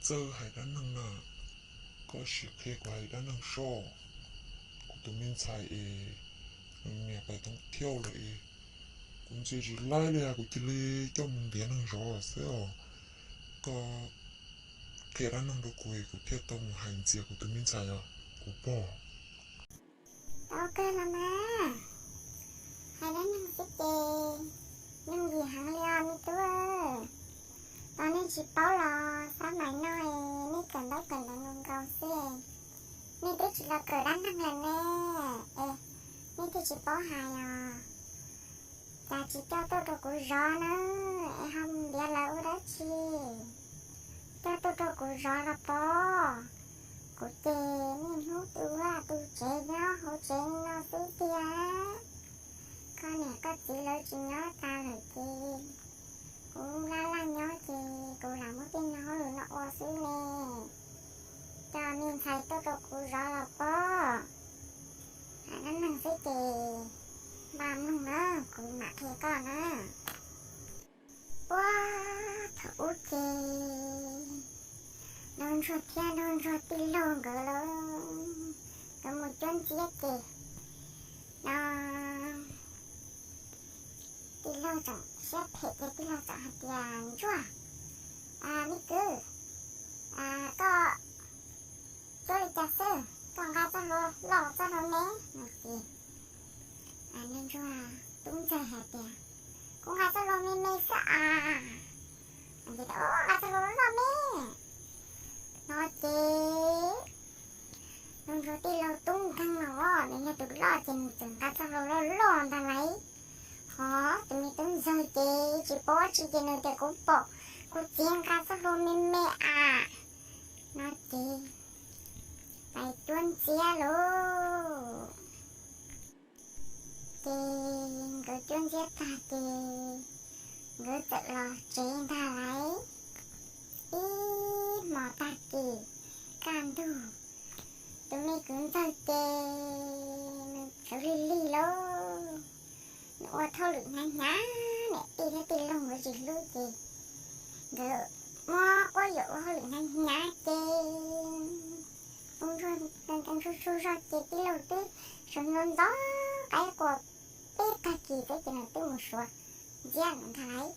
Txawj hais dab neeg na, koj sim qhia kuv hais dab neeg soj. Kuv tus me ntxhais es nws niam pais toob thiab lawm es kuv ntxias tsis laib li, kuv cia li coj mus ntiav neeg zov xwb os. Koj qhia dab neeg rau kuv es kuv thiaj tau mus hais ntxias kuv tus me ntxhais os kuv pog. Tau kawg los mas, hais dab neeg xwb ces yooj yim heev li os me tub. Tos nej tsis paub los xab mais no es nej kawm ntaub kawm ntawv nkaus nkaus xwb, nej twb tsis los kawm dab neeg lawm ne, es nej twb tsis paub hais os. Cas tsis coj tuaj rau kuv zov na, es ho mus ntiav lawv ua dab tsi? Coj tuaj rau kuv zov los pob. Kuv ces niaj hnub tu vaj tu tsev nyob hauv tsev no xwb tiag. Koj niam koj txiv lawv tsis nyob tas lawm ces kuv laj laj nyob ces kuv lam muab tej no hauj lwm no ua xwb ne. Coj me ntxhais tuaj rau kuv zov los pob. Hais dab neeg xwb ces npaj mloog na, kuv mam qhia koj na. Puag thaum ub ces Nraug Ntsuag thiab Nraug Ntsuag tij laug nkawd lawm, nkawd mus cuab ntxiab ces no tij laug tseem siab phem ces tij laug txawm hais tias, Ntsuag, me kwv, koj cuab li cas xwb, koj nqa txoj hlua loj txoj hlua me? No ces Nraug Ntsuag tub ntxawg hais tias, Kuv nqa txoj hlua me me xwb as. Nqa txoj hlua loj me. No ces Nraug Ntsuag tij laug tub nkeeg no, nws yog tus loj ces nws txawm nqa txoj hlua loj loj ntag lauj. Hos tus me tub ntxawg ces tsis paub dab tsi ces nws tias, Kuv pom kuv txiv nqa txoj hlua me me as. No ces pais cuab ntxiab lauj. Ces nkawd cuab ntxiab tag ces nkawd txawm los tsev ntag lauj. Ib hmo tag kis kaj ntug, tus me kwv ntxawg ces nws sawv lig lig lauj, nws ua hauj lwm hnyav hnyav, niam tij thiab tij laug nkawd tsis hlub ces nkawd muab quab yuam ua hauj lwm hnyav hnyav ces ntsuag ntsuag zog ces tij laug twb sawv ntxov ntxov qaib qua peb tag kis xwb ces nws twb mus suav ntxiab ntag lauj.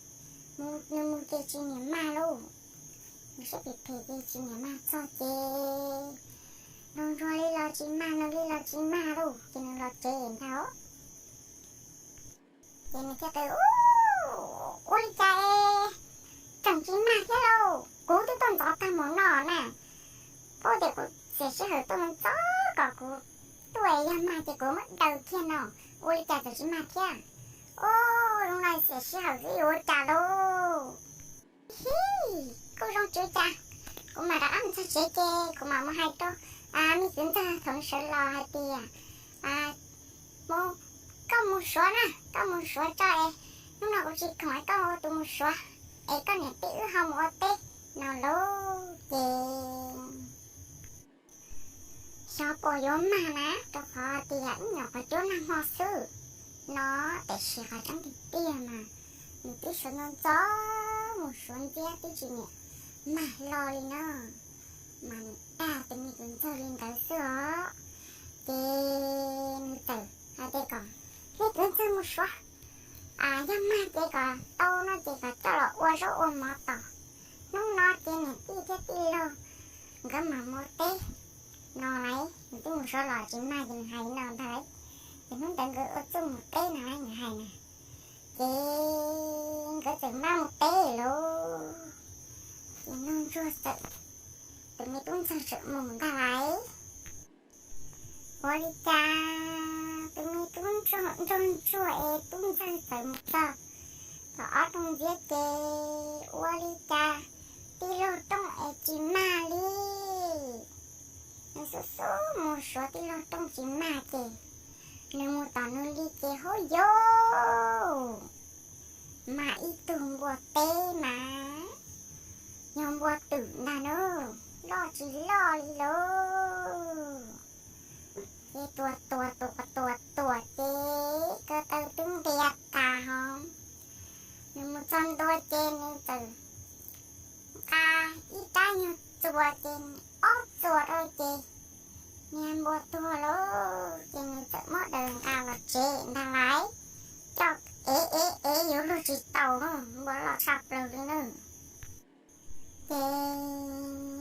Nws mus ces tsis niam mag lauj, nws siab phem phem ces tsis niam mag txog ces nraug ntsuag li los tsis mag, nws li los tsis mag lauj ces nws los tsev ntag. Ces nws thiaj tias, Ua li cas es tseem tsis mag thiab lauj? Kuv twb tuaj ntxov tag mus no na, paub tias kuv xiam sij hawm tuaj ntxov kom kuv tuaj, yog mag ces kuv muab daws kiag no, ua li cas tseem tsis mag thiab? Ua zoo no xiam sij hawm xwb yuav ua cas lauj? Hi, kuj zoo tswv cas, kuv mam rov qab mus txog tsev ces kuv mam mus hais rau me kwv ntxawg thaum nws sawv los hais tias, Mus, koj mus suav na, koj mus suav tso es hnub no kuv tsis khoom es koj ua tus mus suav es koj niam tij wb ho mus ua teb no lauj. Ces xyov puas yuav mag na, rau qhov tias ib nyuam qhuav cuab nag hmo xwb no, tiam sis qhov tseeb tiag tiag mas nws twb sawv ntxov ntxov mus suav ntxiab twb tsis niam mag hlo li no, mas nws dag tus me kwv ntxawg li ntawd xwb os. Ces nws txawm hais tias kom me kwv ntxawg mus suav, yog mag ces kom tau no ces kom coj los ua zaub ua mov tos. Hnub no ces niam tij thiab tij laug nkawd mam mus teb no lauj, nws twb mus suav los tsis mag ces nws hais li no ntag lauj. Ces hnub ntawd nkawd ua txuj mus teb no lauj, nws hais na. Ces nkawd txawm maj mus teb lauj. Ces nraug ntsuag txawm, tus me tub ntxawg txawm mus ntag lauj. Ua li cas tus me tub ntsuag, nraug ntsuag es tub ntxawg txawm mus txog tom ob rooj ntxiab ces ua li cas tij laug rooj es tsis mag li. Nws xub xub mus suav tij laug rooj tsis mag ces nws mus tom nws li ces hub yau, mas ib tug npua teb mas yog npua twm ntag na, loj tsis loj li lauj. Ces tuas tuas tuas tuas tuas ces ko taw twb nqia tas hos. Nws mus txog ntua ces nws txawm nqa ib rab nyuag txuas ces ob txuas rau ces niag npua tuag lawm ces nws txawm muab daws nqa los tsev ntag lauj. Coj ev ev ev yuav luag tsis tau, npua loj tshaj plaws li na. Ces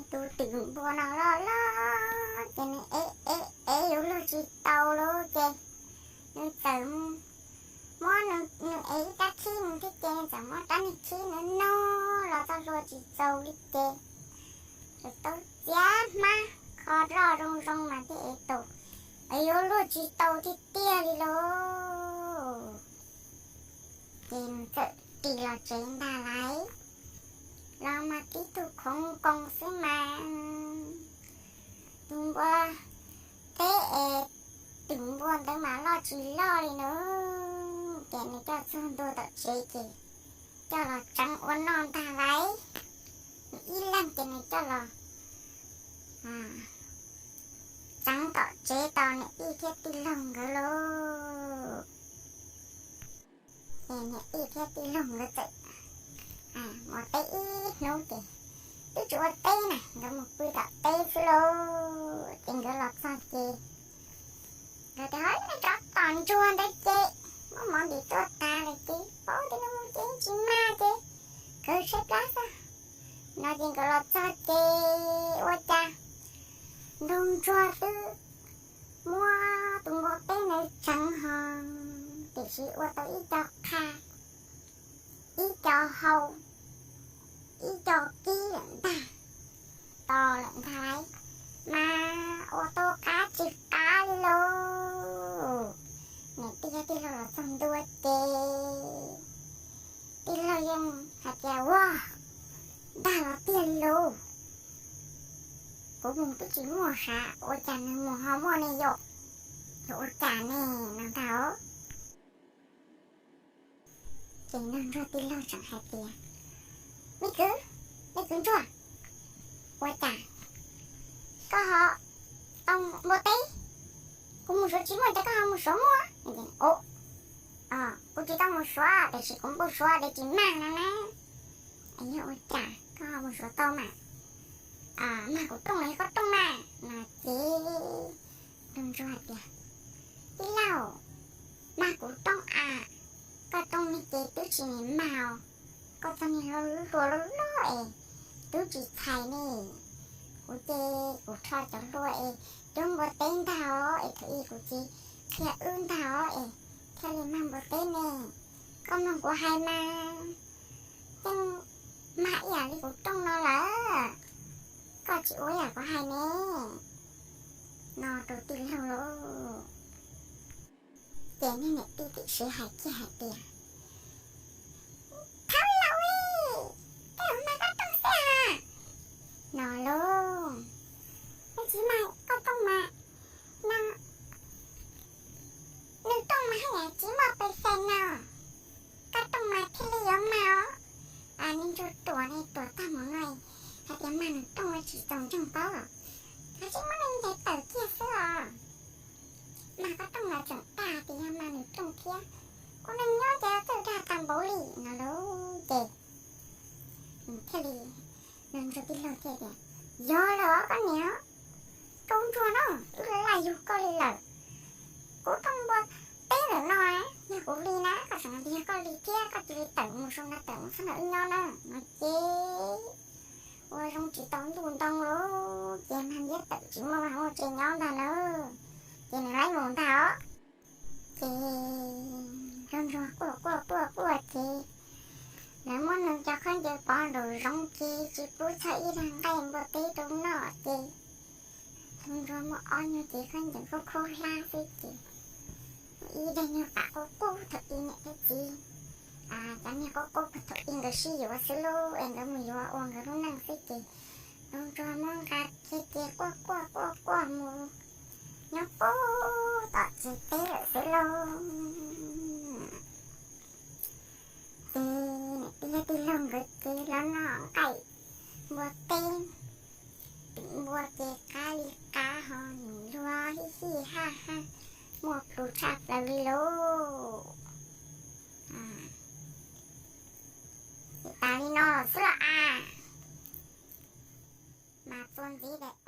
tus twm npua no loj loj ces nws ev ev ev yuav luag tsis tau lawm ces nws txawm muab nws, nws ev ib rab khib mus thiab ces nws txawm muab rab niag khib nws nug los txog hlua tsis txaus li ces tus taub txiab hmab kho roj zoo zoo mas thiaj ev tau, es yuav luag tsis tau tiag tiag li lauj. Ces nws txawm ris los tsev ntag lauj. Los mas tib tug khoov nkoos xwb mas tus npua teb es twm npua ntawd mas loj tsis loj li na. Ces nws coj txog ntua tom tsev ces coj los tseev ua noj ntag lauj. Nws ib leeg ces nws coj los tseev tom tsev tos niam tij thiab tij laug nkawd lauj. Ces niam tij thiab tij laug nkawd txawm mus teb ib hnub ces twb tsis ua teb na, nkawd mus pw tom teb xwb lauj. Ces nkawd los txog ces nkawd tias, Hov, nej cov tom ntsuag ntawd ces muab mov ntim tuaj tas lawm ces paub tias nws mus ces tsis mag ces kav tsij tshaib plab xwb no. Ces nkawd los txog ces ua cas nraug ntsuag twb muab tus npua teb ntawd tseev ho, tiam sis ua tau ib co qha, ib co hau, ib co kib lawm ntag, to lawm ntag lauj, mas ua tau qab tsis qab li lauj. Niam tij thiab tij laug los txog ntua ces tij laug yeej hais tias, Ua, dag los tiag li lauj, kuv mus twb tsis muaj sav, ua cas nws mus ho muaj ne yom? Yog ua cas ne? No ntag. Ces nraug ntsuag tij laug tseem hais tias, Me kwv, me kwv ntsuag, ua cas koj ho tau npua teb? Kuv mus suav tsis muaj ces koj ho mus suav muaj. Kuv tsis tau mus suav tiam sis kuv npau suav tias tsis mag no na. Yog ua cas koj ho mus suav tau mas mag kuv rooj los yog koj rooj na? No ces nraug ntsuag hais tias, Tij laug, mag kuv rooj a, koj rooj ne ces twb tsis nim mag os. Koj txoj niag hlua loj loj es twb tsis txhais ne. Kuv ces kuv rho cov hlua es cub npua teb ntag os, es thaum ub kuv txiv qhia wb ntag os es thiaj li mag npua teb ne. Koj mloog kuv hais mas, yeej mag ib yam li kuv rooj no lawm. Koj tsis ua yam kuv hais ne. No rau tij laug lauj. Ces niag niam tij tib si hais kiag hais tias, Thaub laus, koj yuav mag koj rooj xwb a? No lauj, koj tsis mag koj rooj mas, no, nws rooj mas haj yam tsis muaj pes xees no, koj rooj mas thiaj li yuav mag os. Nws ntsuag ruam ne, ruam tag mus no, hais tias mag nws rooj tsis txaus ntseeg paub, koj tsis muab nws ntes tawm kiag xwb os. Mag koj rooj los tseem tag, tias yog mag nws rooj thiab, kuv neej nyob ces txawj dag tag npaum li no lauj. Ces thiaj li, nraug ntsuag tij laug thiaj tias, Yog lawm os koj niam, koj ntsuag no, wb laj yug koj li lawm. Kuv rooj npua teb ntawm no, yog kuv li na, koj tseem tias yog koj li thiab, koj cia li tawm mus zoo no, tawm mus txhob nrog wb nyob na. No ces ua zoo tsis tau ntuj ntoo lauj, ces mag liab tawm tsis muaj vaj muaj tse nyob ntag na. Ces nws laib mus ntag os. Ces nraug ntsuag quaj quaj quaj quaj ces lawv muab nws cov khaub ncaws pov nraum zoov ces tsis pub txog ib daig nqaij npua teb rau noj ces nraug ntsuag muaj ob nyuag cev khaub ncaws khaub khaub hlab xwb ces ib daig nyuag pam qub qub thaum ub niam thiab txiv, cov niag qub qub thaum ub nkawd sib yuav xwb lauj, es nkawd mus yuav ua nkawd lub neej xwb ces nraug ntsuag muab nqa kiag ces quaj quaj quaj quaj mus nyob puag tom tsev teb lawm xwb lauj. Ces niam tij thiab tij laug nkawd ces los noj nqaij npua teb, tim npua ces qab li qab ho nim luag hij hij haj haj muaj plhus tshaj plaws li lauj. Ces tas li no lawm xwb los as. Mas tau ntxiv lawm.